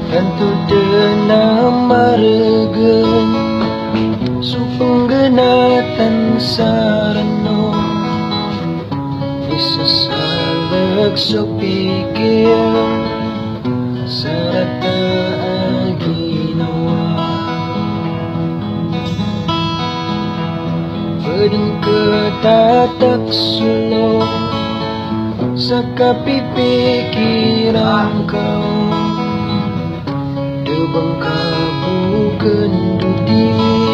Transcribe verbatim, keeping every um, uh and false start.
Anto dn a margn so pnggnatan sa rano, isasalg so pikir sa rata a ginawa. Pd dn katatak so lo sa kapipikiran ka o, da ba ngka bo kndodi.